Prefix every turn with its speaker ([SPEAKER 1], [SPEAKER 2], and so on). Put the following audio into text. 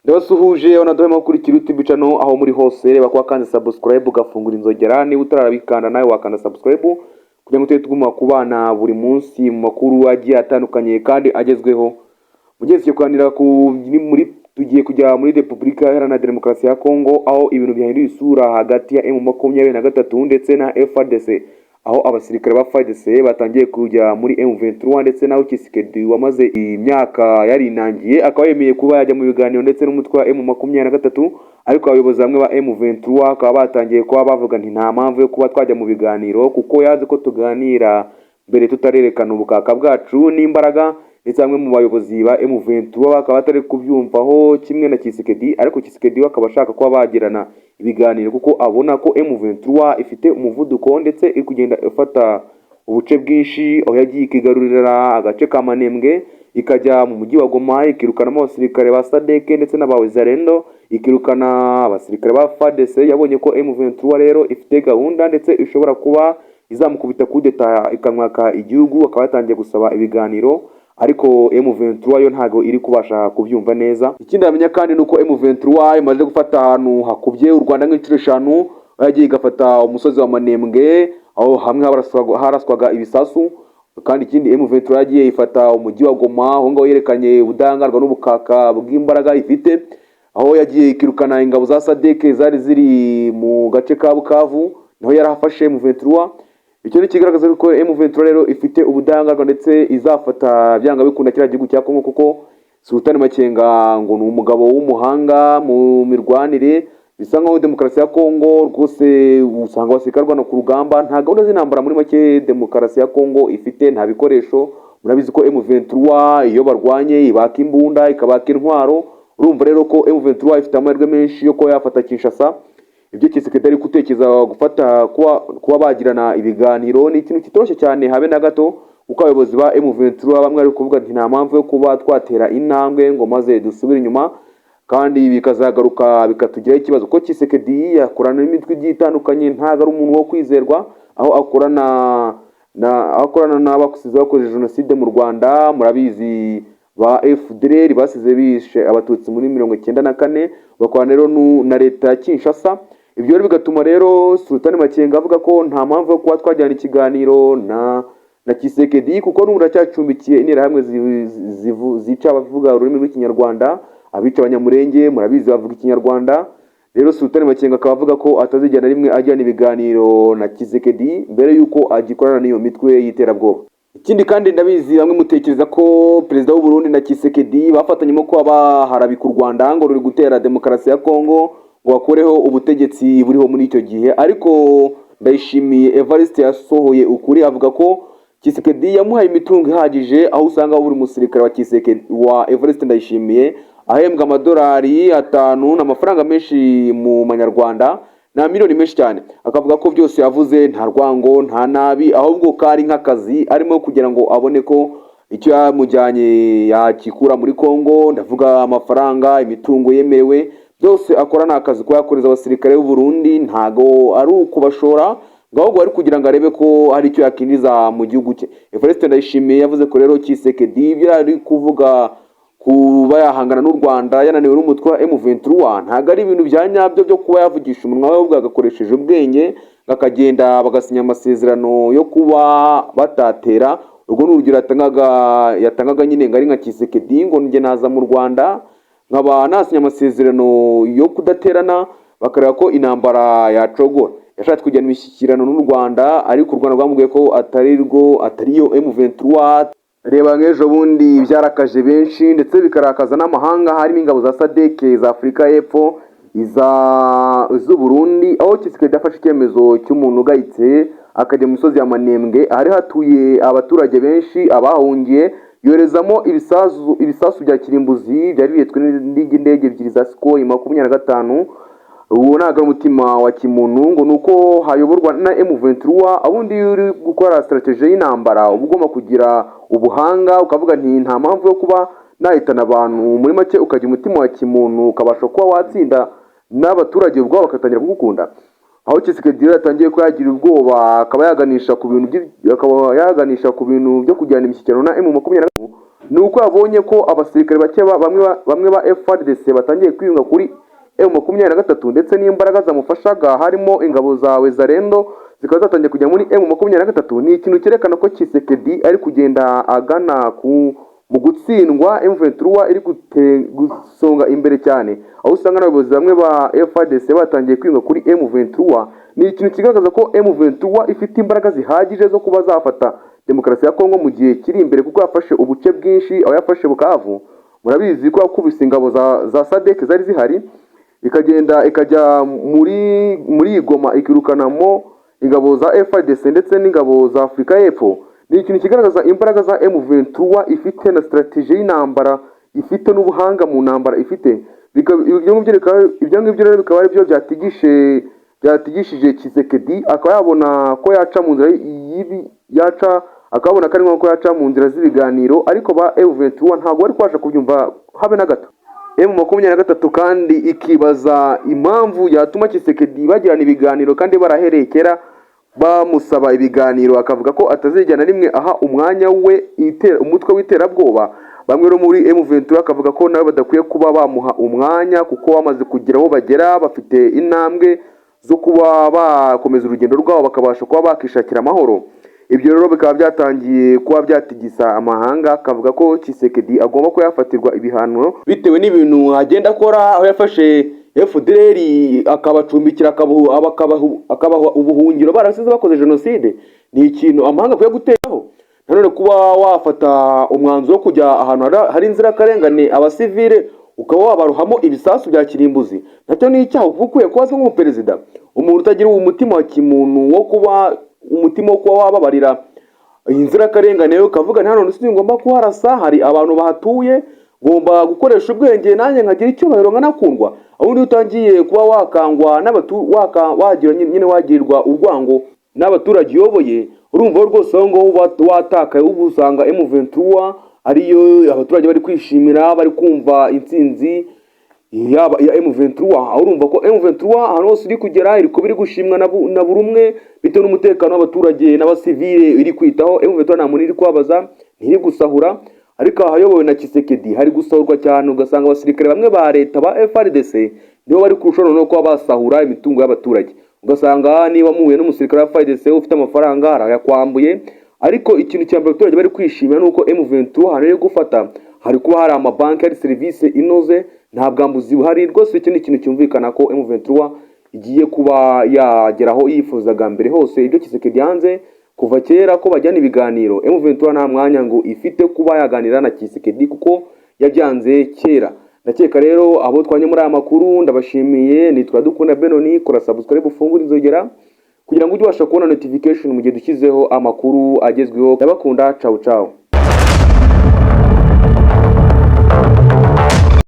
[SPEAKER 1] Ndabasuhuje wanaduhema gukurikira YouTube channel aho muri hose. Reba ko wakanze subscribe, ugafungura inzogera. Niba utarabikanda, nawe wakanda subscribe kugira ngo tujye tuguma kubana buri munsi mu makuru agiye atandukanye kandi agezweho. Mugenzi, tugiye kuganira ku muri tugiye kujya muri Repubulika Iharanira Demokarasi ya Kongo, aho ibintu byahinduye isura hagati ya M23 ndetse na FARDC, aho abasirikare ba FARDC batangiye kujya muri M23, ndetse naho Tshisekedi wamaze imyaka yarinangiye akaba yemeye kuba yajya mu biganiro ndetse n'umutwe wa M23. Ariko abayobozi bamwe ba M23 bakaba batangiye kuba bavuga nti: "Nta mpamvu yo kuba twajya mu biganiro, kuko yazi ko tuganira mbere tutarerekana ubukaka bwacu n'imbaraga." Ndetse bamwe mu bayobozi ba M23 bakaba batari kubyumvaho kimwe na Tshisekedi, ariko Tshisekedi we akaba ashaka kuba bagirana ibiganiro kuko abona ko M23 ifite umuvuduko ndetse iri kugenda ifata ubuce bwinshi, aho yagiye ikigarurira agace ka Manembwe, ikajya mu mujyi wa Goma, ikirukanamo abasirikare ba SADC ndetse n'aba Wazalendo, ikirukana abasirikare ba FARDC. Yabonye ko M23 rero ifite gahunda ndetse ishobora kuba izamukubita kudeta ikamwaka igihugu, akaba yatangiye gusaba ibiganiro, ariko M23 yo ntago iri kubasha kubyumva neza. Ikindi wamenya kandi ni uko M23 imaze gufata ahantu hakubye u Rwanda nk'inshuro 5, aho yagiye igafata umusozi wa Manembwe, aho hamwe haraswaga ibisasu. Kandi ikindi, M23 yagiye ifata umujyi wa Goma, aho ngaho yerekanye ubudahangarwa n'ubukaka bw'imbaraga ifite, aho yagiye ikirukana ingabo za SADC zari ziri mu gace ka Bukavu, naho yarahafashe M23. Icyo ni ikigaragaza ko M23 rero ifite ubudahangarwa ndetse izafata byanga bikunda kiriya gihugu cya Kongo, kuko Sultani Makenga ngo ni umugabo w'umuhanga mu mirwanire. Bisa nkaho demokarasi ya Kongo rwose usanga abasirikare barwana ku rugamba, nta gahunda z'intambara muri make demokarasi ya Kongo ifite, nta bikoresho. Murabizi ko M23 iyo barwanye ibaka imbunda, ikabaka intwaro. Urumva rero ko M23 ifite amahirwe menshi yo kuba yafata Kinshasa. Ibyo Tshisekedi ari gutekereza gufata kuba bagirana ibiganiro ni ikintu kitoroshye cyane habe na gato, kuko abayobozi ba M23 bamwe bari kuvuga ati: "Nta mpamvu yo kuba twatera intambwe ngo maze dusubire inyuma kandi bikazagaruka bikatugiraho ikibazo", kuko Tshisekedi akorana n'imitwe igiye itandukanye, ntabwo ari umuntu wo kwizerwa, aho akorana n'abasize bakoze jenoside mu Rwanda. Murabizi, ba FDLR basize bishe Abatutsi muri 94, bakorana rero na leta ya Kinshasa. Ibyo rero bigatuma rero Sultani Makenga avuga ko nta mpamvu yo kuba twajyana ikiganiro na Tshisekedi, kuko n'ubu aracyacumbikiye interahamwe zica abavuga ururimi rw'Ikinyarwanda, abica Abanyamurenge, murabizi bavuga Ikinyarwanda. Rero Sultani Makenga akaba avuga ko atazigera na rimwe ajyana ibiganiro na Tshisekedi mbere y'uko agikorana n'iyo mitwe y'iterabwoba. Ikindi kandi, ndabizi bamwe mutekereza ko perezida w'u Burundi na Tshisekedi bafatanyemo kuba baharabika u Rwanda ngo ruri gutera demokarasi ya Kongo ngo bakureho ubutegetsi buriho muri icyo gihe, ariko Ndayishimiye Evariste yasohoye ukuri, avuga ko Tshisekedi yamuhaye imitungo ihagije, aho usanga buri musirikare wa Tshisekedi, wa Evariste Ndayishimiye, ahembwa amadolari 5 n'amafaranga menshi mu manyarwanda na miliyoni menshi cyane. Akavuga ko byose yavuze nta rwango, nta nabi, ahubwo kari nk'akazi arimo kugira ngo abone ko icyo yamujyanye yakikura muri Kongo. Ndavuga amafaranga, imitungo yemerewe, byose akora ni akazi kuba yakoreza abasirikare b'u Burundi, ntago ari ukubashora ngo, ahubwo ari kugira ngo arebe ko hari icyo yakinjiza mu gihugu cye. Evariste Ndayishimiye yavuze ko rero Tshisekedi ibyo ari kuvuga kuba yahangana n'u Rwanda yananiwe n'umutwe wa M23 ntabwo ari ibintu bya nyabyo byo kuba yavugisha umunwa we, ahubwo agakoresheje ubwenge, bakagenda bagasinya amasezerano yo kuba batatera. Urwo ni urugero yatangaga nyine, ngo ari nka Tshisekedi, ngo njye naza mu Rwanda nkaba nasinya amasezerano yo kudaterana, bakareba ko intambara yacogora. Yashatse kujyana imishyikirano n'u Rwanda, ariko u Rwanda rwamubwiye ko atari rwo, atari yo M23. Reba nk'ejo bundi byarakaje benshi ndetse bikarakaza n'amahanga, harimo ingabo za SADC, za Afurika y'Epfo, iza z'u Burundi, aho Tshisekedi yafashe icyemezo cy'umuntu ugayitse, akajya mu misozi ya Manembwe ahari hatuye abaturage benshi abahungiye, yoherezamo ibisasu bya kirimbuzi byari bihetswe n'indege ebyiri za Sukhoi 25. Uwo ntabwo ari umutima wa kimuntu, ngo ni uko hayoborwa na M23. Ubundi iyo uri gukora strategy y'intambara uba ugomba kugira ubuhanga, ukavuga nti: "Nta mpamvu yo kuba nahitana abantu." Muri make ukagira umutima wa kimuntu, ukabasha kuba watsinda n'abaturage ubwabo bagatangira kugukunda. Aho Tshisekedi rero yatangiye kuba yagira ubwoba, akaba yaganisha ku bintu byo kujyana imishyikirano na M23. Ni uko yabonye ko abasirikare bake bamwe ba FARDC batangiye kwiyunga kuri M23, ndetse n'imbaraga zamufashaga harimo ingabo za Wazalendo zikaba zatangiye kujya muri M23. Ni ikintu cyerekana ko Tshisekedi ari kugenda agana ku mu gutsindwa, M23 iri gusonga imbere cyane, aho usanga n'abayobozi bamwe ba FARDC batangiye kwiyunga kuri M23. Ni ikintu kigaragaza ko M23 ifite imbaraga zihagije zo kuba zafata demokarasi ya Kongo mu gihe kiri imbere, kuko yafashe ubuce bwinshi, aho yafashe Bukavu. Murabizi ko yakubise ingabo za SADC zari zihari, ikagenda ikajya muri Goma, ikirukanamo ingabo za FARDC ndetse n'ingabo za Afurika y'Epfo. Ni ikintu kigaragaza imbaraga za M23 ifite na strategy y'intambara ifite n'ubuhanga mu ntambara ifite. Ibyo ngibyo rero bikaba ari byo byatigishije Tshisekedi, akaba yabona ko yaca mu nzira y'ibi, yaca akabona ko ari ngombwa ko yaca mu nzira z'ibiganiro, ariko ba M23 ntabwo bari kubasha kubyumva habe na gato. M23 kandi ikibaza impamvu yatuma Tshisekedi bagirana ibiganiro kandi barahereye kera bamusaba ibiganiro, akavuga ko atazigera na rimwe aha umwanya we umutwe w'iterabwoba. Bamwe rero muri M23 bakavuga ko nabo badakwiye kuba bamuha umwanya, kuko bamaze kugira aho bagera, bafite intambwe zo kuba bakomeza urugendo rwabo, bakabasha kuba bakishakira amahoro. Ibyo rero bikaba byatangiye kuba byatigisa amahanga, akavuga ko Tshisekedi agomba kuba yafatirwa ibihano bitewe n'ibintu agenda akora, aho yafashe FDLR akabacumbikira, akabaha ubuhungiro barasize bakoze jenoside. Ni ikintu amahanga akwiye guteraho. Nanone kuba wafata umwanzuro wo kujya ahantu hari inzirakarengane, abasivile, ukaba wabarohamo ibisasu bya kirimbuzi, nacyo ni icyaha uba ukwiye kubazwa nk'umuperezida. Umuntu utagira umutima wa kimuntu, wo kuba umutima wo kuba wababarira iyi nzirakarengane, ukavuga nti: "Hano ngomba kuharasa, hari abantu bahatuye, ngomba gukoresha ubwenge nanjye nkagira icyubahiro nkanakundwa." Ubundi utangiye kuba wakangwa n'abatu waka wagira nyine wagirirwa urwango n'abaturage uyoboye, urumva rwose aho ngaho uba watakaye. Ubu usanga M23 ariyo abaturage bari kwishimira, bari kumva intsinzi yaba iya M23, aho urumva ko M23 ahantu hose iri kugera iri kuba iri gushimwa na buri umwe bitewe n'umutekano w'abaturage n'abasivile iri kwitaho. M23 nta muntu iri kubabaza, ntiri gusahura, ariko ahayobowe na Tshisekedi hari gusahurwa cyane, ugasanga abasirikare bamwe ba leta ba FARDC nibo bari kurushaho no kuba basahura imitungo y'abaturage. Ugasanga niba muhuye n'umusirikare wa FARDC ufite amafaranga, arayakwambuye. Ariko ikintu cya mbere abaturage bari kwishimira ni uko M23 ahantu iri gufata hari kuba hari amabanki, hari serivisi inoze, nta bwambuzi buhari rwose. Icyo ni ikintu cyumvikana ko M23 igiye kuba yagera aho yifuzaga mbere hose. Ibyo Tshisekedi yanze kuva kera ko bajyana ibiganiro, M23 nta mwanya ngo ifite kuba yaganira na Tshisekedi kuko yabyanze kera. Ndakeka rero abo twanye muri aya makuru ndabashimiye. Nitwa Dukunda Benoni. Kora subscribe, ufungure inzogera kugira ngo ujye ubasha kubona notification mu gihe dushyizeho amakuru agezweho. Ndabakunda, ciao ciao.